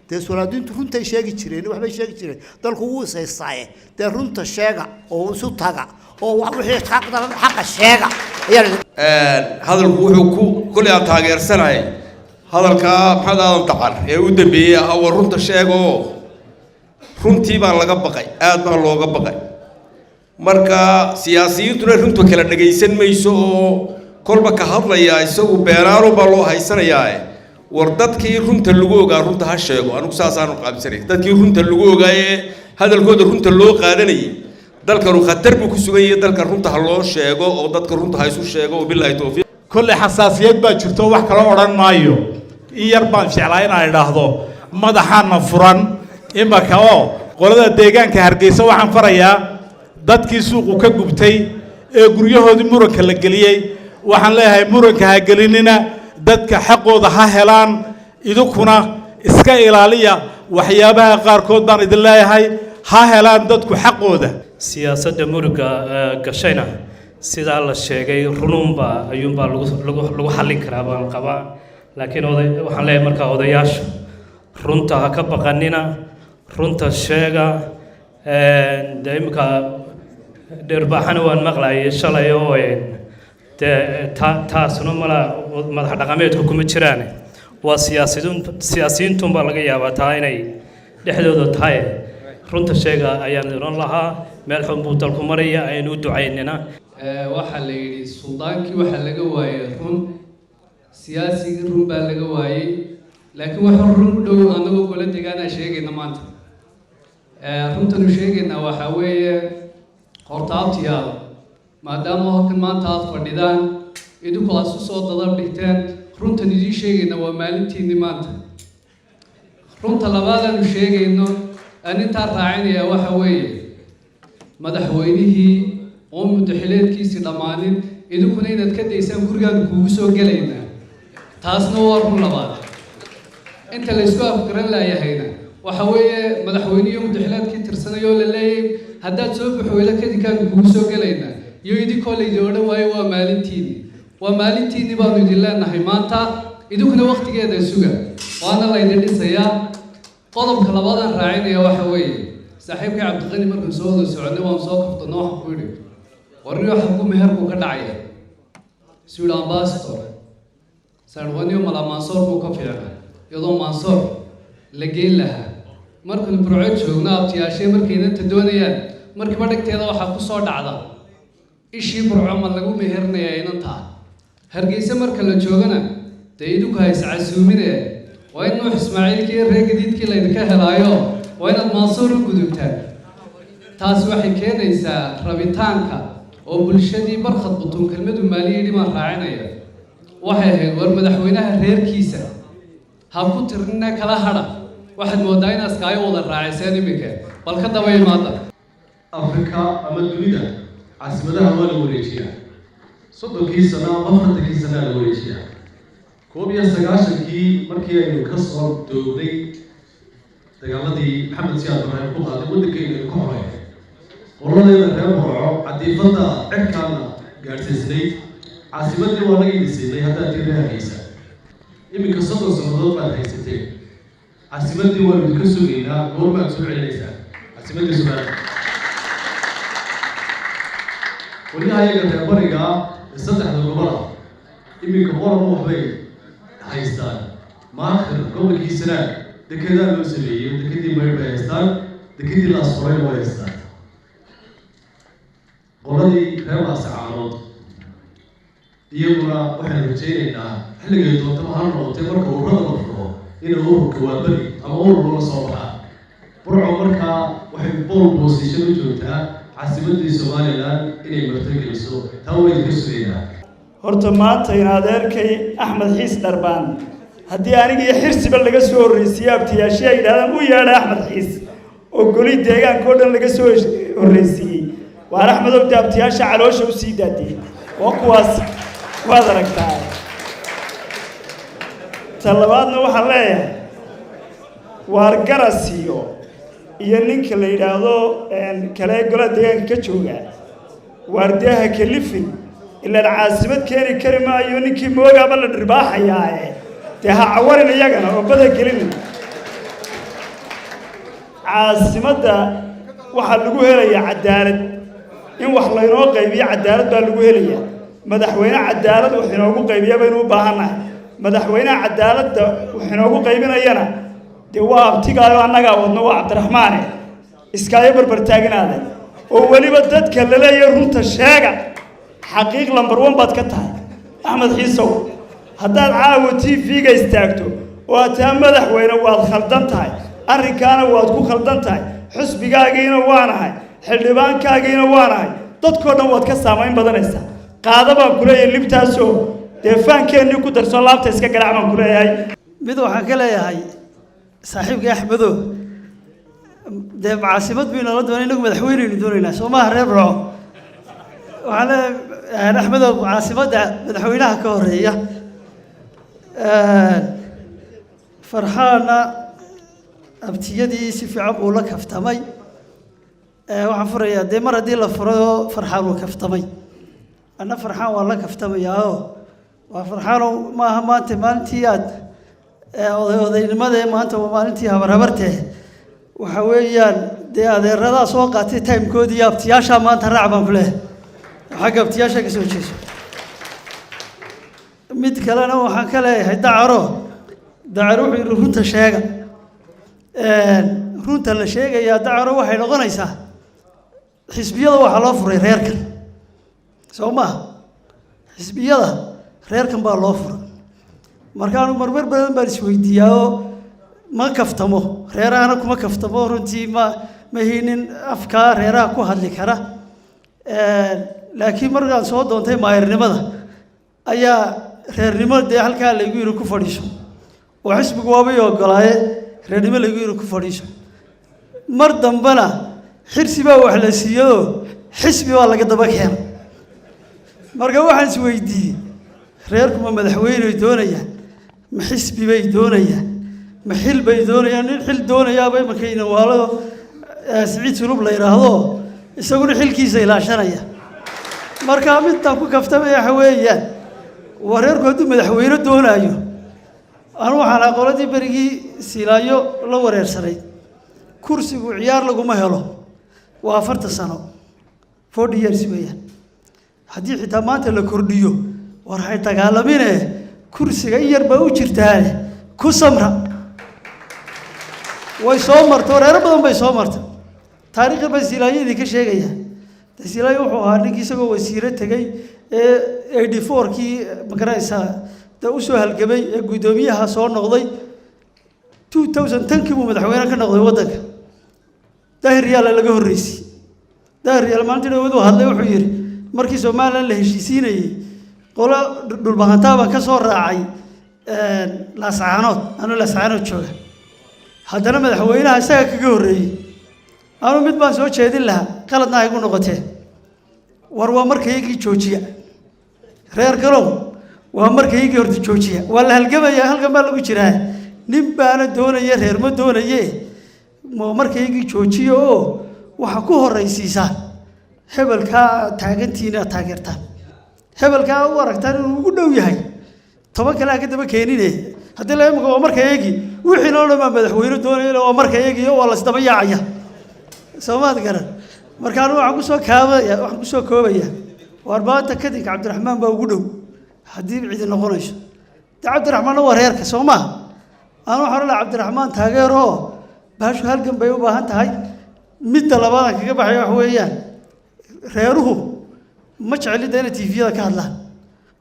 Dee sulaadiintu runtay sheegi jireen, waxbay sheegi jireen. Dalku wuu isaystaaye, dee runta sheega oo isu taga oo wixii xaqa sheega. Hadalku wuxuu ku kolley aan taageersanahay hadalkaa Maxamed Aadan Dacar ee u dambeeyey ah, war runta sheega. Oo runtii baa laga baqay, aad baa looga baqay. Marka siyaasiyiintuna runta kala dhagaysan mayso oo kolba ka hadlayaa isagu beenaalo baa loo haysanayaa. War dadkii runta lagu ogaa runta ha sheego. Anigu saasaanu qaabsanay. Dadkii runta lagu ogaayee hadalkooda runta loo qaadanayay, dalkanu khatar buu ku sugan yahay. Dalka runta ha loo sheego oo dadka runta ha isu sheego. Wabilaahi towfiiq. Kolley xasaasiyad baa jirto, wax kaloo odhan maayo. In yar baan jeclaa inaan idhaahdo madaxaana furan imaka oo qolada deegaanka Hargeysa waxaan farayaa dadkii suuqu ka gubtay ee guryahoodii muranka la geliyey. Waxaan leeyahay, muranka ha gelinina, dadka xaqooda ha helaan, idinkuna iska ilaaliya waxyaabaha qaarkood baan idin leeyahay. Ha helaan dadku xaqooda. Siyaasadda muruga gashayna, sidaa la sheegay, runuunbaa ayuunbaa lagu xallin karaa baan qabaa. Laakiin oday waxaan leeyahay, markaa odayaashu runta ha ka baqanina, runta sheega. Dee imika dheerbaaxana waan maqlayay shalay oo dee taasna mala madax dhaqameedku kuma jiraan, waa siyaasiyiin. Siyaasiyiintunbaa laga yaabaa taa inay dhexdooda tahay. Runta sheega ayaan odhan lahaa. Meel xun buu dalku maraya, aynu u ducaynina. Waxaa la yidhi suldaankii waxaa laga waayey run, siyaasigii run baa laga waayey, laakiin waxa run u dhow annagoo golo deegaanaa sheegayna maanta. Runtanu sheegaynaa waxaa weeye, horta abtiyaal, maadaama halkan maanta aada fadhidaan, idinku aada isu soo dadab dhigteen, runtan idiin sheegayna waa maalintiinni maanta. Runta labaadaanu sheegayno aan intaa raacinayaa waxa weeye, madaxweynihii oo muddaxileedkiisii dhammaanin, idinkuna inaad ka daysaan gurigaanu kuugu soo gelaynaa, taasna waa run labaad. Inta laysku afgaran laayahayna waxa weeye, madaxweynihi muddaxileedkii tirsanayoo la leeyay haddaad soo baxweydo kadinkaanu kuugu soo gelaynaa, iyo idinkoo laydin odhan waayo waa maalintiinni, waa maalintiinni baanu idin leenahay maanta. Idinkuna waktigeeda suga, waana laydin dhisayaa. Qodobka labaadaan raacinaya waxa weeye, saaxiibkii Cabdiqani markaan soo wada soconay waan soo kaftano, waxaan ku yidhi, warniyo xaggu meherkuu ka dhacaya? Suu yidhi Ambassador saarwaniyo mala Mansoor buu ka fiicnaa, iyadoo Mansoor la geyn lahaa. Markaynu Burco joogno, abtiyaashee markay inanta doonayaan, markiiba dhegteeda waxaa ku soo dhacda ishii Burco ma lagu meherinayaa inantaa. Hargeysa marka la joogana, dee idinku ha iscasuuminaya, waa in Nuux Ismaaciilkii iyo reer gadiidkii laydinka helaayo, waa inaad Mansoor u gudubtaan. Taasi waxay keenaysaa rabitaanka oo bulshadii Barkhad Butun kelmadu maaliyidhi baan raacinaya. Waxay ahayd, war madaxweynaha reerkiisa ha ku tirnina, kala hadha. Waxaad moodaa in askaayo wada raaciseen iminka, bal ka daba imaada. Afrika ama dunida caasimadaha waa la wareejiyaa, 30kii sano ama 40kii sanaa la wareejiyaa. 91kii markii aynu ka soo doognay dagaaladii Maxamed Siyaad Barre ku qaaday waddankeyna, aynu ka horeyn, qoladayda reer Burco cadiifadda cirkaana gaadhsiisnayd. Caasimadii waa laga idinsiinay. Haddaad tii reer Hargeysa iminka 30 sannadood baad haysateen, caasimadii waanu idinka sugaynaa. Goormaad soo celinaysaa caasimadii Somaliland? Weliyaha iyaga reer bariga ee saddexda gobol ah iminka qoran waxbay haystaan. Maakhir, gobolkii Sanaag, dekedaa loo sameeyey, dekedii Maydh bay haystaan, dekedii Laasqorayna way haystaan. Qoladii reer Laasacaanood iyaguna waxaynu rajaynaynaa xilligay doontaba ha noqotay, marka ururada la furo, inay ururka Waaberi ama urur la soo baxaa. Burco markaa waxay pole position u joogtaa caasimadii Somaliland inay martageliso. Taa waa idinka sugaynaa. Horta maanta in adeerkay Axmed Xiis Dharbaan, haddii aniga iyo Xirsiba laga soo horreysiiye, abtiyaashii ay yidhahdaan u yeedha Axmed Xiis oo goli deegaanka oo dhan laga soo horreysiiyey, waar Axmedow de abtiyaasha caloosha usii daadiyey, waa kuwaas, waad aragtaa. Ta labaadna waxaan leeyahay, waar Garasiyo iyo ninka la yidhaahdo kale golaha deegaanka ka jooga, waar dee ha kalifin, ilaan caasimad keeni kari maayo ninkii moogaaba la dhirbaaxayaae, dee ha cawarin iyagana oo bada gelinin. Caasimadda waxaa lagu helayaa cadaalad, in wax laynoo qaybiyo cadaalad baa lagu helayaa. Madaxweyne cadaalad wax inoogu qaybiya baynu u baahannahay. Madaxweynaha cadaaladda wax inoogu qaybinayana dee waa abtigaayo, annagaa wadno, waa Cabdiraxmaane, iskaayo barbar taagnaada. Oo weliba dadka laleeyahay runta sheega, xaqiiq number one baad ka tahay, Axmed Xiisow. Haddaad caawa TV-ga istaagto oo aad taa madaxweyne waad khaldan tahay, arrinkaana waad ku khaldan tahay, xusbigaagiina waanahay, xildhibaankaagiina waanahay, dadkoo dhan waad ka saamayn badanaysaa. Qaada baan ku leeyahay libtaasoo dee faankeennii ku darso, laabta iska garaac baan ku leeyahay. Mid waxaan ka leeyahay saaxiibka Axmedo, dee caasimad baynu nala doonay, inagu madaxweyneynu doonaynaa, soo maaha? Reer Burco waxaan leeyahay, Axmedow, caasimadda madaxweynaha ka horeeya. Farxaanna abtiyadii si fiican buu la kaftamay. Waxaan furayaa dee mar haddii la furayo Farxaan uu kaftamay, anna Farxaan waa la kaftamayaao. Waa Farxaanow, maaha maanta maalintii aad oday odaynimadae, maanta waa maalintii habarhabartee. Waxa weeyaan dee adeeradaa soo qaatay timekoodii iyo abtiyaashaa maanta raac baan ku leehay, xagga abtiyaasha ka soo jeeso. Mid kalena waxaan ka leeyahay Dacaro. Dacaro wuxuu yidhi runta sheega. Runta la sheegayaa, Dacaro, waxay noqonaysaa xisbiyada waxaa loo furay reerkan, soo maaha? Xisbiyada reerkan baa loo furay. Markaanu marmar badan baan isweydiiyaa oo ma kaftamo, reerahana kuma kaftamo runtii, ma haynin afkaa reeraha ku hadli kara. Laakiin markaan soo doontay maayarnimada ayaa reernimo dee halkaa laygu yidhi ku fadhiiso, oo xisbigu waabay ogolaaye, reernimo laygu yidhi ku fadhiiso. Mar dambena Xirsi baa wax la siiyeyoo xisbi baa laga daba keenay. Marka waxaan isweydiiyey, reerku ma madaxweyney doonayaan, ma xisbi bay doonayaan, ma xil bay doonayaan? Nin xil doonayaaba imankayna waalo Siciid Sulub la yidhaahdo, isaguna xilkiisa ilaashanaya. Marka midtaan ku kaftamaya waxa weeyaan, waa reerku hadduu madaxweyne doonaayo, anu waxaan ahaa qoladii berigii Silaayo la wareersanay. Kursigu ciyaar laguma helo, waa 40 sano, 40 years weeyaan. Haddii xitaa maanta la kordhiyo, war hay dagaalamine, kursiga in yar baa u jirtaane ku samra. Way soo marto, reero badan bay soo marta. Taariikhda baan Silaayo idinka sheegaya. De Silaayo wuxuu ahaa ninkii isagoo wasiiro tegey ee 84-kii, magaraysaa, dee usoo halgamay ee guddoomiyaha soo noqday. 2010-kii buu madaxweyne ka noqday waddanka. Daahir Yaala laga horreysay. Daahir Yaala maalintii dhawadu hadlay, wuxuu yidhi markii Somaliland la heshiisiinayey qolo Dhulbahantaa baan ka soo raacay Laascaanood, anuu Laascaanood jooga, haddana madaxweynaha isaga kaga horreeyey. Anuu mid baan soo jeedin lahaa, qaladna ay igu noqotee. War waa markaygii joojiya, reer galow, waa markaygii horta joojiya. Waa la halgamayaa, halgan baa lagu jiraa, nin baana doonaya, reer ma doonaye. Ma markaygii joojiya oo waxaa ku horraysiisaa hebelkaa taagantiina taageertaan, hebelkaa u aragtaan inuu ugu dhow yahay, 10 kale ha ka daba keenine. Haddii la imika waa marka eegi wixii noo dhan baa madaxweyne doonaya, waa marka eegiyo waa lasdaba yaacaya, soomaad garan? Marka anigu waxaan kusoo kaabaya, waxaan kusoo koobaya, waar maanta kadinka Cabdiraxmaan baa ugu dhow haddii cidi noqonayso. De Cabdiraxmaanna waa reerka, soo maha? Anu waxaan olaha Cabdiraxmaan taageero, baashu halgan bay u baahan tahay. Midda labaadaan kaga baxaya waxa weeyaan, reeruhu ma jecelida inay TV-yada ka hadlaan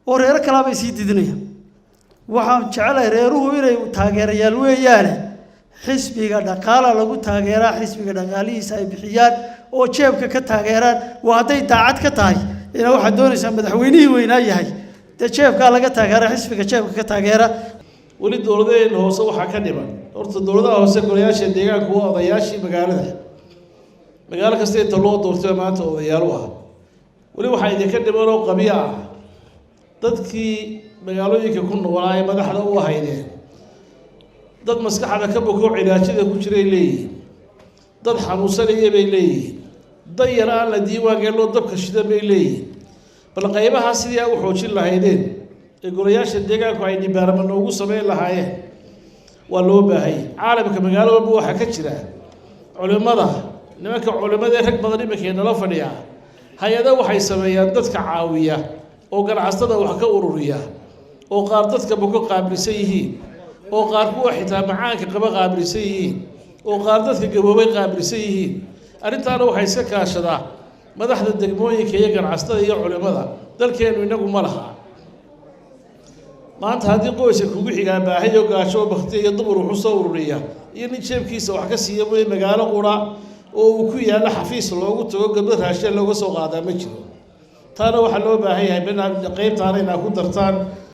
oo reero kalaa bay sii didinayaan. Waxaan jecelahay reeruhu inay taageerayaal weeyaane, xisbiga dhaqaala lagu taageeraa, xisbiga dhaqaalihiisa ay bixiyaan oo jeebka ka taageeraan. Waa hadday daacad ka tahay ina waxaad doonaysaa madaxweynihii weynaa yahay, dee jeebkaa laga taageera, xisbiga jeebka ka taageera. Weli dowladaheenna hoose waxaa ka dhiman, horta dowladaha hoose, golayaasha deegaanku waa odayaashii magaalada. Magaalo kasta inta loo doortay maanta odayaal u ah. Weli waxaa idinka dhiman oo qabyo ah dadkii magaalooyinka ku noolaa ee madaxda u ahaydeen. Dad maskaxda ka boko cilaajada ku jiray leeyihiin, dad xanuunsanaya bay leeyihiin, dad yar aan la diiwaangelin oo dabka shidan bay leeyihiin. Bal qaybaha sidii aa u xoojin lahaydeen ee golayaasha deegaanku ay dhibaarama noogu samayn lahaayeen waa loo baahanyay. Caalamka magaalo walba waxaa ka jira Culimmada, nimanka culimmada ee rag badan iminkay nala fadhiyaa, hay-ada waxay sameeyaan dadka caawiya oo ganacsatada wax ka ururiya, oo qaar dadka buko qaabilsan yihiin, oo qaar kuwa xitaa macaanka qaba qaabilsan yihiin, oo qaar dadka gaboobay qaabilsan yihiin. Arrintaana waxay iska kaashadaa madaxda degmooyinka iyo ganacsatada iyo culimmada. Dalkeennu inagu ma laha. Maanta haddii qoyska kugu xigaa baahiyo gaajo oo bakti iyo dumar wuxu soo ururiya iyo nin jeebkiisa wax ka siiya mooye, magaalo qura oo uu ku yaallo xafiis loogu tago gabdho raashin looga soo qaadaa ma jiro. Taana waxaa loo baahan yahay bina qeybtaana inaa ku dartaan.